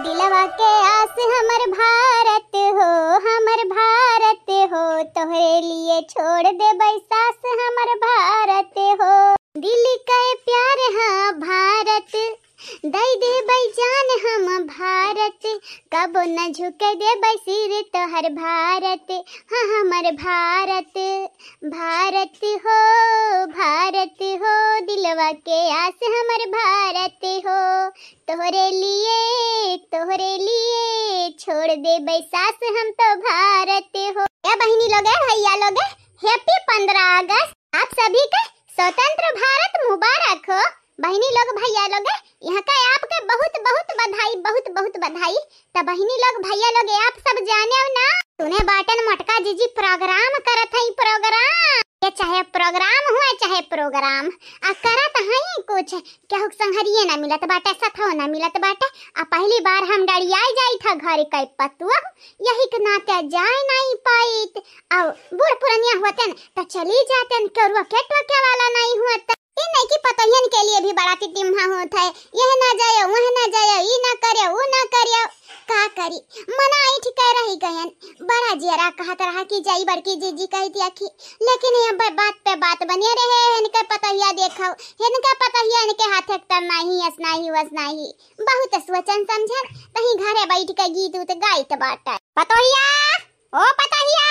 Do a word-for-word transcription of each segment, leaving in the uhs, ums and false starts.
दिलवा के आस हमर भारत हो, हमर भारत हो, तोहरे लिए छोड़ देबै सास हमर भारत हो। दिल के प्यार हा भारत, दई देबै जान हम भारत, कबो न झुके देबै सिर तोहर भारत, हाँ हमर भारत, भारत हो, भारत हो, दिलवा के आस हमर भारत हो, तोहरे लिए, तोहरे लिए छोड़ देबै सास हम तो भारत हो। ए बहिनी लोगे, भैया लोगे, happy पन्द्रह अगस्त, आप सभी के स्वतंत्र भारत मुबारक हो। बहिनी लोग, भैया लोगे, यहाँ का आपके बहुत बहुत बधाई, बहुत बहुत बधाई। त बहिनी लोग, भैया लोग, आप सब जानेउ ना, सुने बाटेन मोटका जीजी program करत हई, program। ये चाहे program हुए, चाहे program, आ करत हई कुछ, केहू के संघरिये ना मिलत बाटे, सथो ना मिलत बाटे। आ पहली बार हम डरियाई जाइत ह घर के पतुआ, यही के नाते जाए नाई पाइत। आ बूढ़ पुरनिया होतेन त चली जातेन, केरुआ के टोके वाला नाई होत। ई नइकी पतोहियन के लिए भी बड़ा टिटिम्हा होत है, यह ना जायो, वह ना जायो, ई ना करियो, ऊ ना करियो। का करी, मना ऐठ के रही गयन। बड़ा जियरा कहत रहा कि जाई बड़की जीजी कहि दिया कि, लेकिन ये ब-, बात पे बात बने रहे, इनके पतोहिया देखो, इनके पतोहिया इनके हाथे के तर नाही, अस नाही, वस नाही। बहुत सोचन समझन, तहीं घरे बैठ के गीत उत गाइत बाटे। पतोहिया, ओ पतोहिया।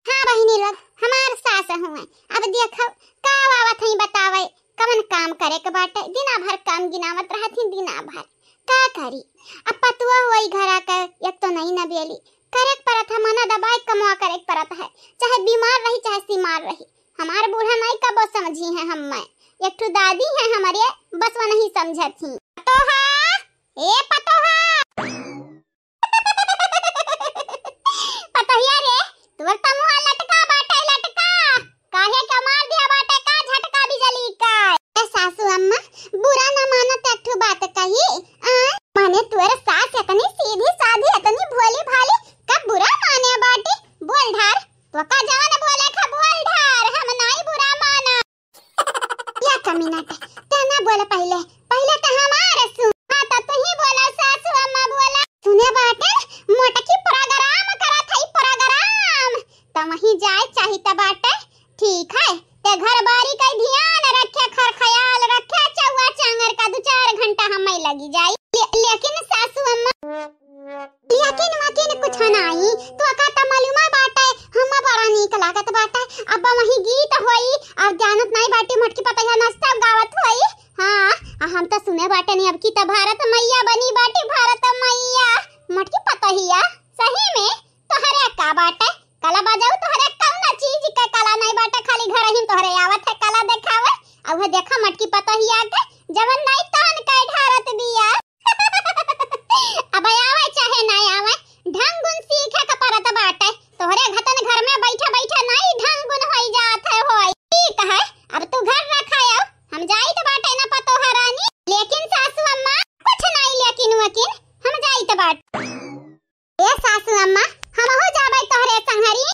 हाँ बहिनी लोग, हमार सास हुए। अब देखो, का आवत हई बतावे, कवन काम करे के बाटे, दिना भर काम गिनावत रहत ही, दिना भर। का करी, अब पतुआ हुई घरा के, एक तो नई नबेली, करे के परत है, मना दबाए कमवा करे के परत है, चाहे बीमार रही, चाहे सीमार रही। हमार बूढ़ा माई कबो समझी है हम्मे, एक ठो दादी है हमारे, बस वो नहीं समझत ही। पतोहा, ए पतोहा। पतोहिया रे, तोर त मुँह लटका बाटे, लटका। काहे के मार दिया बाटे का झटका बिजली का? ए सासू अम्मा, बुरा न मानो त एक ठो बात कही। आ, माने तोर सास इतनी सीधी साधी, इतनी भोली भाली, कब बुरा माने बाटी? बोल ढार, तो का जान बोले खा, बोल ढार, हम नाई बुरा माना। एक मिनट, ते ना बोल पहिले, पहिले त हमार सुन। हाँ, त तू ही बोला सासू अम्मा बोला। सुने बाटे, मोटकी program करत हई, program। त वहीं जाए चाहित बाटे। ठीक है, ते घर बारी का ध्यान रखे, खर ख्याल रखे, चौवा चांगर का दू चार घंटा हमें लगी जाई। ले, लेकिन सासू अम्मा, लेकिन वकिन कुछ नाई, तोका त मालूमा बाटे, हम बड़ा नीक लागत बाटे। अब वहीं गीत होई, अब जानत नाई बाटे मोटकी पतोहिया नाचत गावत होई। हाँ, आ हम त सुने बाटे नी, अब की त भारत मैया बनी बाटे, भारत मैया। मोटकी पतोहिया, सही में तोहरे का बाटे? कला बजाऊ तोहरे कौनो चीज के कला नाई बाटे, खाली घर ही तोहरे आवत है कला देखावे। अब वह देखा मोटकी पतोहिया के, जवन नाई तहन के ढारत बिया। अब आवे चाहे ना आवे, ढंग गुण सीखे के परत बाटे। तोहरे घतन घर में बैठे बैठे नाई ढंग गुण होई जात है होई। ठीक है, अब तू घर रखायो, हम जाइत बाटे ना पतोह रानी। लेकिन सासू अम्मा, कुछ नाई लेकिन वकिन, हम जाइत बाटे। ए सासू अम्मा, हमहू जाबै तोहरे संघरी।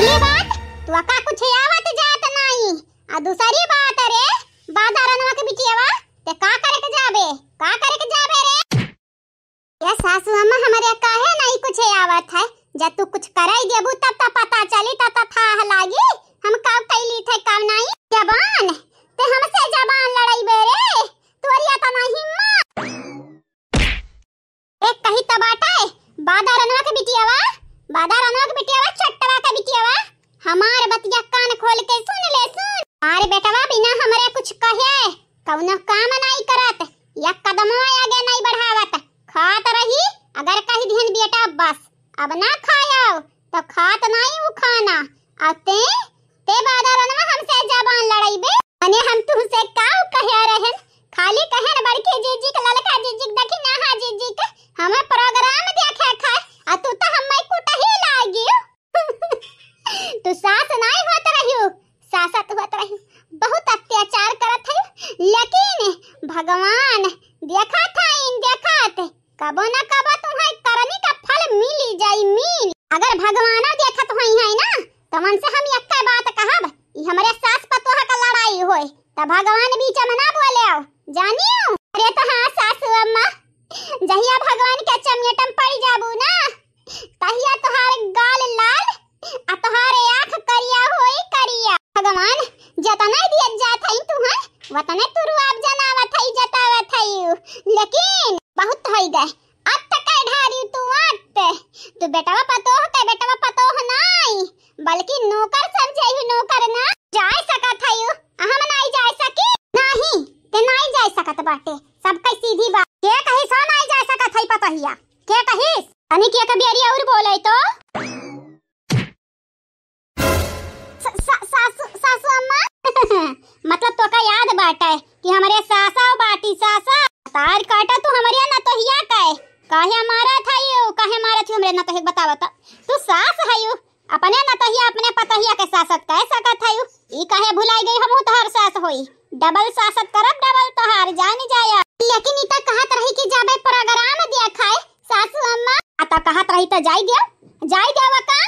ई बात, तोका कुछ आवत जात नाई। आ दूसरी बात रे, बादरनवा के बिटियावा, ते का करे के जाबे? का करे के जाबे रे? ए सासू अम्मा, हमरे काहे नाई कुछ आवत है? जब तू कुछ कराई देबू तब त पता चली, तब त थाह लागी। हम का कैली थे, का नाई। जबान, ते हमसे जबान लड़ाई बे रे? तोरी अतना हिम्मत। ए कही त बाटे, बादरनवा के बिटियावा, बादरनवा के बिटियावा, चट्टवा के बिटियावा, हमार बतिया कान खोल के सुन ले, सुन। अरे बेटवा, बिना हमरे कुछ कहे कौनो काम नाई करत, एक कदमवा आगे नाई बढ़ावत। खात रही, अगर कही दिहन बेटा बस, अब ना खायो, तो खात नाई उ खाना। आ ते, ते बादरनवा हमसे जबान लड़ाइबे? अने हम तुमसे काउ कहे रहन? खाली कहन बड़की जीजी के, ललका जीजी के, दखिनहा जीजी के, हमें program देखे खाए, आ तू तो हमें कुटही लागियो। तू सास नाई होत रहियो, सासत होत रहियो, बहुत अत्याचार करत है, लेकिन भगवान देखत हईन, देखत कबो न कबो तुम्हारी करनी का फल मिली जाई, मिल। अगर भगवानो देखत होई है ना, तो मन से हम एक्के बात कहब, ई हमरे सास पतोह का लड़ाई होए, त भगवान बीच में ना बोले आओ, जानियो। अरे तो हाँ, सास वतने तू रुआब जनावत हई, जतावत हई, लेकिन बहुत होई गए। अत के ढारी तू अत। तू बेटवा पतोह के, बेटवा पतोह नाई, बल्कि नौकर समझे ही नौकर ना। जाए सकत हई, हम नाई जाए सकी? नाही, ते नाई जाए सकत बाटे। सबके सीधी बात। के कही सो नाई जाए सकत हई पतोहिया? के कहिस? तनी के एक बेरी और बोले तो। स-, स-, सासू, सासू अम्मा। मतलब तोका याद बाटे कि हमरे सासा बाटी सासा। तार काटा तू हमरे नतोहिया के। काहे मारत हयू, काहे मारत हयू हमरे नतोहिया के बतावा त। तू सास हयू, अपने नतोहिया अपने पतोहिया के सासत कह सकत हयू। ई काहे भुलाई गई हमहू तोहार सास होई। डबल सासत करब डबल तोहार जानी जाया। लेकिन ई त कहत रही कि जाबे प्रोग्राम देखाए सासू अम्मा। आ त कहत रही त जाई दिया, जाई दिया का?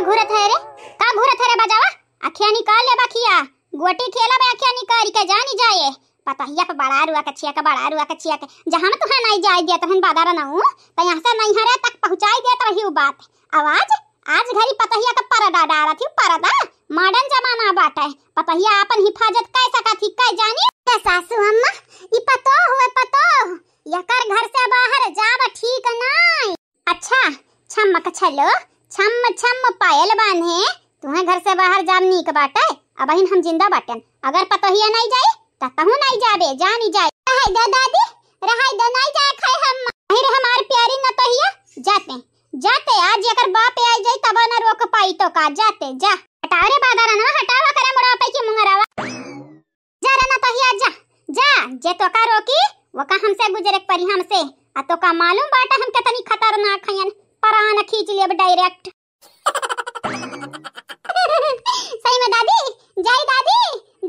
घूरत है रे, का घूरत है रे बजावा? अखिया निकाल ले बखिया, गोटी खेला बे अखिया निकाल के जानी जाए। पतहिया पे बड़ा रुआ के छिया के, बड़ा रुआ के छिया के, जहाँ में तुहे नहीं जाए दिया तहन बादर नऊ, त यहाँ से नैहरे तक पहुँचाई देत रही उ बात। आवाज, आज घरी पतहिया के परदा डारत ही, परदा, मॉडर्न जमाना बाटे, पतहिया आपन हिफाजत कै सकत ही, कै जानी। ए सासू अम्मा, ई पतोह हुए पतोह, यकर घर से बाहर जाब ठीक नाई। अच्छा, छम्मक छलो, छम छम पायल बान्हे, तुहे घर से बाहर जाब नीक बाटे। अबहिन हम जिंदा बाटेन, अगर पतोहिया नाई जाई, त तहू नाई जाबे, जानी जाई। रहाई दो दादी, रहाई दो, नाई जाए खाए हम। अरे हमार प्यारी नतोहिया, जाते, जाते, आज एकर बाप आ जाई, तब न रोक पाई तो का, जाते, जा। हटाओ रे बादर ना, हटाओ करे मुड़ा पे की मुंगरावा। जा रे नतोहिया, जा, जा, जे तोका रोकी, वोका हमसे गुजरे के परी हमसे। आ तोका मालूम बाटे हम केतनी खतरनाक हयन, परान खींच लेब direct। सही में दादी, जाई दादी,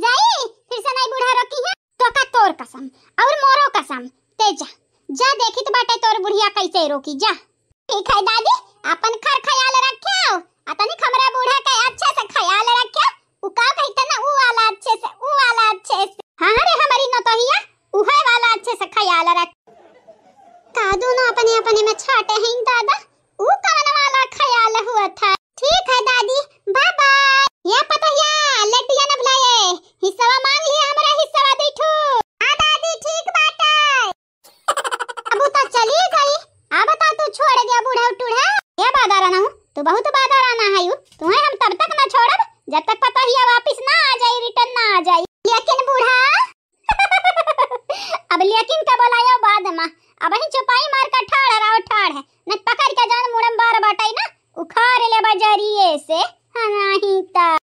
जाई, फिर से नहीं बूढ़ा रोकी है। तोका तोर कसम, और मोरो कसम, ते जा, जा देखित बाटे तोर बुढ़िया कैसे रोकी, जा। ठीक है दादी, अपन खर ख्याल रख्यो, अतनी हमरे बूढ़ा के अच्छे से ख्याल रख्यो। उ का कहित ना, उ वाला अच्छे से, उ वाला अच्छे से। हाँ रे हमारी नतोहिया, उहे वाला अच्छे से ख्याल रख। का दोनों अपने अपने में छाटे हैं दादा, उ कवन वाला ख्याल हुआ था? ठीक है दादी, bye bye। या पतोहिया, लड्डू या न भुलाए, हिस्सा मांग लिया, हमरा हिस्सा दे ठो। हाँ दादी, ठीक बाटे। अब उ त चली गई, अब त तू छोड़ दिया बूढ़ा टूढ़ा। ए बादर ना, तू बहुत बादर ना है यू। तुहे हम तब तक ना छोड़ब जब तक पतोहिया वापिस ना आ जाई, return ना आ जाई। लेकिन बूढ़ा, अब लेकिन का बोलायो बाद में, अबहिन चुपाई मार का ठाड़ रहो ठाड़ है, न पकड़ के जान मुड़म बार बाटाई ना, उखाड़ ले बजरिए से, हाँ नहीं त।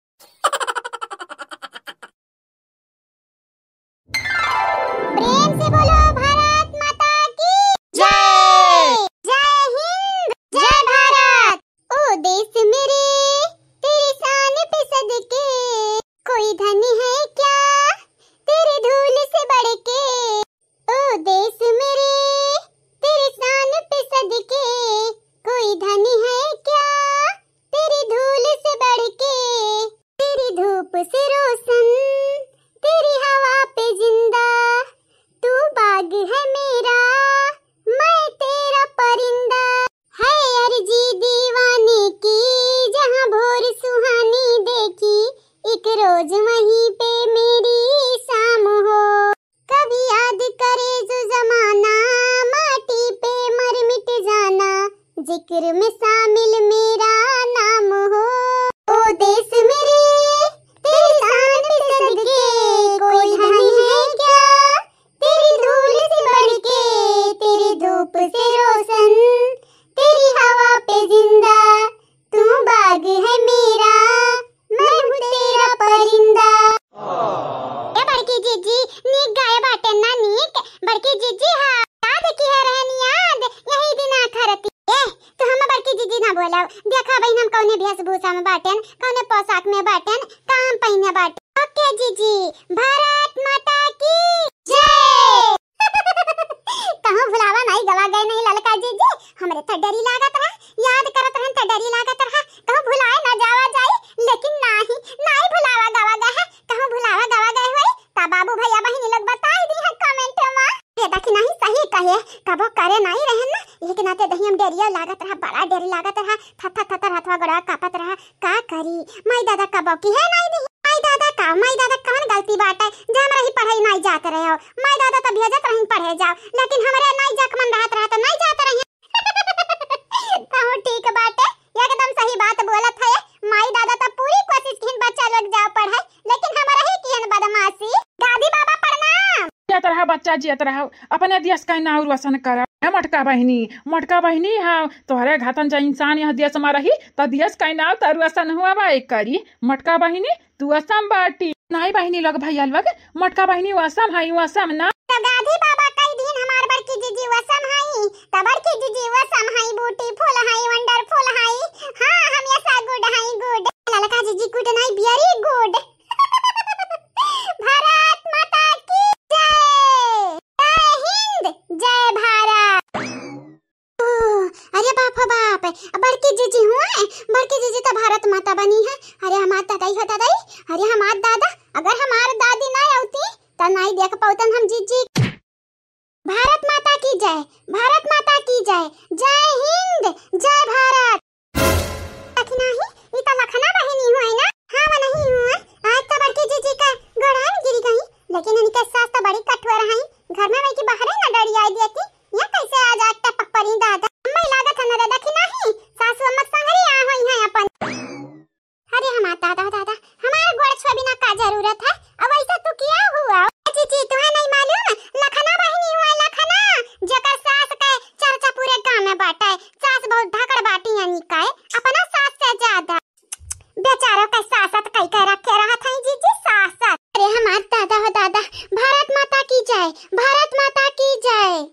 प्रेम से बोलो भारत माता की जय। जय हिंद, जय भारत। ओ देश मेरे, तेरी शान पे सदके, कोई धन है क्या तेरे धूल से बढ़ के? ओ देश मेरे, तेरी शान पे सदके, कोई धन है क्या तेरी धूल से बढ़ के? तेरी धूप से रोशन, तेरी हवा पे जिंदा, तू बाग है मेरा, मैं तेरा परिंदा। है अर्जी दीवाने की, जहाँ भोर सुहानी देखी, एक रोज वहीं पे मेरी शाम हो। कभी याद करे जो जमाना, माटी पे मर मिट जाना, जिक्र में शामिल मेरा नाम हो। ओ देश मेरे, तेरी शान पे सदके, कोई धन है क्या तेरी धूल से बढ़ के, तेरी धूप से रोशन, तेरी हवा पे जिंदा, तू बाग है मेरा, मैं हूँ तेरा परिंदा। ए बड़की जीजी, नीक गाए बाटे ना नीक। बड़की जीजी, हाँ, याद किहे रहन याद, यही दिन आखरती। ए, तू हम बड़की जीजी ना बोलाव। देखा बहिन, हम कौने वेशभूषा में बाटेन, कौने पोशाक में बाटेन, का हम पहिने बाटेन। OK जीजी, भारत माता की जय। कहूँ भुलावा नाई गवा गए नहीं ललका जीजी, हमरे त डरी लागत रहा, याद करत रहन त डरी लागत रहा, कहूँ भुलाए ना जावा जाई, लेकिन नाही, नाही भुलावा गवा गए है, कहूँ भुलावा गवा गए होई, त बाबू भैया बहिनी लोग बताई दी है comment में। ये देखी नहीं सही कहे, कबो करे नाई रहन ना, एक नाते दही हम डरिया लागत रहा, बड़ा डर लागत रहा, थर थर थर थर हथवा गोड़वा कांपत रहा, का करी, माई दादा कबो की है नाई दी, माई दादा अब माई दादा कवन गलती बाटे जे हमरा ही पढ़ाई नाई जात रहे हो? माई दादा त भेजत रहिन पढ़े जाओ, लेकिन हमरे नाई जाक मन रहत रहत नाई जात रहिन। तहु ठीक बाटे, एकदम सही बात बोलत है। माई दादा त पूरी कोशिश किहिन बच्चा लोग जाओ पढ़े, लेकिन हमरा ही किहिन बदमाशी। गादी बाबा प्रणाम। जियत रहा बच्चा, जियत रहा, अपने दियस कहीं नाउ रोशन करा। ए मोटका बहिनी, मोटका बहिनी, हाँ, तोहरे घातन जा इंसान यह दियस मा रही, त दियस कहीं नाउ त रोशन हुआ बा एक करी। मोटका बहिनी, तू असम बाटी। नाई बहिनी लोग, भैया लोग, मोटका बहिनी वो असम हई, वो असम ना। त गाधी बाबा कई दिन हमार बड़की जीजी वो असम हई, त बड़की जीजी वो असम हई, beautiful हई, wonderful हई। हाँ, हमेशा good हई, good। ललका जीजी good नाई, very good। भारत माता की जय। जय हिंद, जय भारत। ओह, अरे बाप हो बाप, बड़की जीजी हुआ है, बड़की जीजी तो भारत माता बनी है। अरे हमार दादाई हो दादाई, अरे हमार दादा, अगर हमार दादी ना आवती, त नाई देख पाउतन हम जीजी। भारत माता की जय, भारत माता की जय, जय हिंद, जय भारत। देखी नाही, ई त लखना बहिनी हुई ना? हाँ, वो नहीं हुई। आज तो बड़की जीजी का गोड़ान गिरी गई, लेकिन इनके सास तो बड़ी कठोर हैं, घर में रह के बाहर ही ना डरियाई देती। ये कैसे आज आज टपक पड़ी दादा? अम्मा लागत है ना रे, देखी नाही, सासू अम्मा संगरी आ हुई हैं अपन। अरे हमार दादा, दादा, हमार गोड़ छुए बिना का जरूरत है? अब ऐसा तू किया हुआ? जीजी, तुहे नहीं मालूम? लखना बहिनी हुआ, लखना, जेकर सास के चर्चा पूरे गांव में बाटे। सास बहुत धाकड़ बाटी यानी का है, अपना सास से ज्यादा। बेचारों के सासत कई के रखे रहत हैं जीजी, सासत। अरे हमार दादा हो दादा, भारत माता की जय, भारत माता की जय।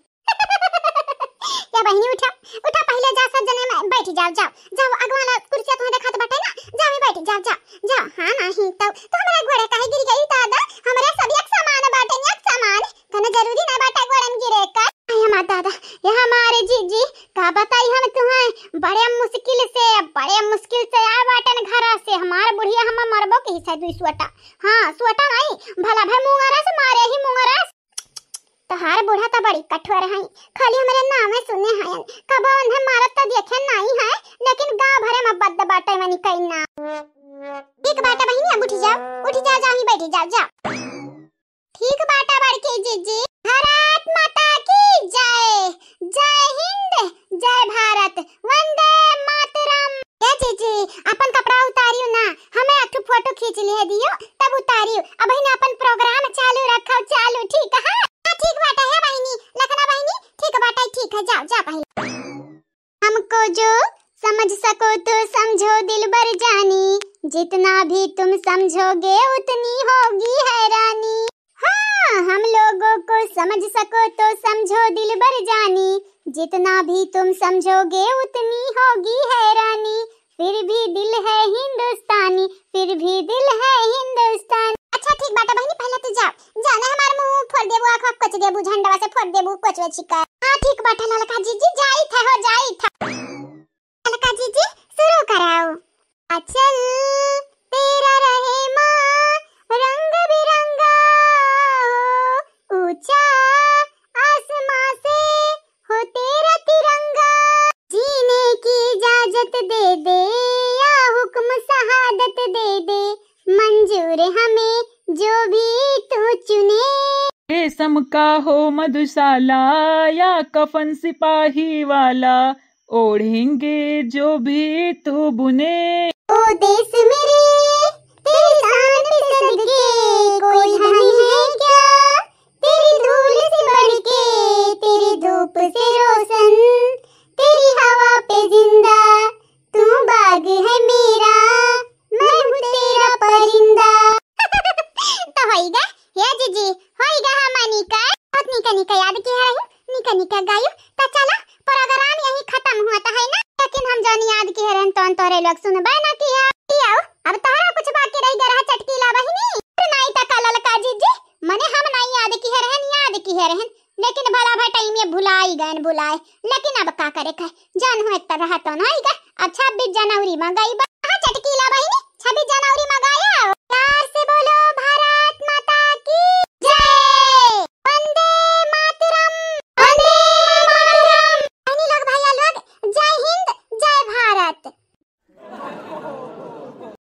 या बहिनी उठा, उठा, पहिले जा सब जने में बैठ जाओ, जाओ, जाओ, अगवा वाला कुर्सिया तुम्हें देखात बाटे ना, जाओ में बैठ जाओ, जाओ, जाओ। हाँ, नहीं तो, तो हमारे गोड़े काहे गिर गई दादा? हमारे सब एक समान बाटे, एक समान। कने जरूरी ना बाटे गोड़न गिरे का। आई हमार दादा, ये हमारे जीजी, का बताई हम तुम्हें, बड़े मुश्किल से, बड़े मुश्किल से आ बाटन घर से। हमार बुढ़िया हम मरबो कही से दुई सोटा। हाँ, सोटा नहीं, भला भाई मुंगरा से मारे ही मुंगरा से। तोहार बूढ़ा त बड़ी कठोर हैं, खाली हमरे नाम में सुने हैं, कबो उन्हें मारत त देखे नहीं है, लेकिन गाँव भरे में बद बाटे मनी कई ना। ठीक बाटे बहिनी, अब उठ जाओ, उठ जाओ, जाओ ही बैठी जाओ, जाओ। ठीक बाटे बड़की जीजी। भारत माता की जय, जय हिंद, जय भारत, वंदे मातरम। ए जीजी, अपन कपड़ा उतारियो ना, हमें एक ठो फोटो खींच लिहे दियो, तब उतारियो। अबहिन अपन प्रोग्राम चालू रखो, चालू, ठीक है? हाँ, ठीक बाटे है बहिनी, लखना बहिनी, ठीक बाटे, ठीक है, जाओ, जाओ बहिनी। हमको जो समझ सको तो समझो दिलबर जानी, जितना भी तुम समझोगे उतनी होगी हैरानी। हाँ, हम लोगों को समझ सको तो समझो दिलबर जानी, जितना भी तुम समझोगे उतनी होगी हैरानी, फिर भी दिल है हिंदुस्तानी, फिर भी दिल है हिंदुस्तानी। अच्छा ठीक बाटे बहिनी, पहले तू जाओ, जाओ ना हमार मुंह फोड़ देबू, आँख वाँख कोच देबू, झंडवा से फोड़ देबू, कोचवे छिका। हाँ ठीक बाटे ललका जीजी, जाई था हो, जाई था। ललका जीजी, शुरू कराओ। अचल तेरा रहे माँ रंग बिरंगा हो, ऊंचा आसमां से हो तेरा तिरंगा। जीने की इजाजत दे दे या हुक्म शहादत दे दे, मंजूर हमें जो भी तू चुने। रेशम का हो मधुशाला या कफन सिपाही वाला, ओढ़ेंगे जो भी तू बुने। ओ देश मेरे, तेरी शान पे सदके, कोई धन है क्या तेरी धूल से बढ़ के, तेरी धूप से रोशन, तेरी हवा पे जिंदा, तू बाग है मेरा, मैं हूँ तेरा परिंदा। तो होइगा, हे जीजी, होइगा हमनी का। बहुत निका निका याद किहे रही, निका निका गायू। त चला, प्रोग्राम यही खत्म हुआ त है ना, लेकिन हम जौन याद किहे रहन तौन तोरे लोग सुनबे ना किया। आओ, अब तोहरा कुछ बाकी रह गया रहा चटकीला बहिनी। तू नाई त का ललका जीजी, मने हम नाई याद किहे रहन, याद किहे रहन। लेकिन भला भा टाइम ये भुलाई गए न भुलाए, लेकिन अब का करे कहे, जान हो एक तरह तो नहीं गा। अब छब्बीस जनवरी में गई बा। हाँ चटकीला बहिनी, छब्बीस जनवरी में गाया। प्यार से बोलो भारत माता की जय, वंदे मातरम, वंदे मातरम। बहिनी लोग, भैया लोग, जय हिंद, जय भारत।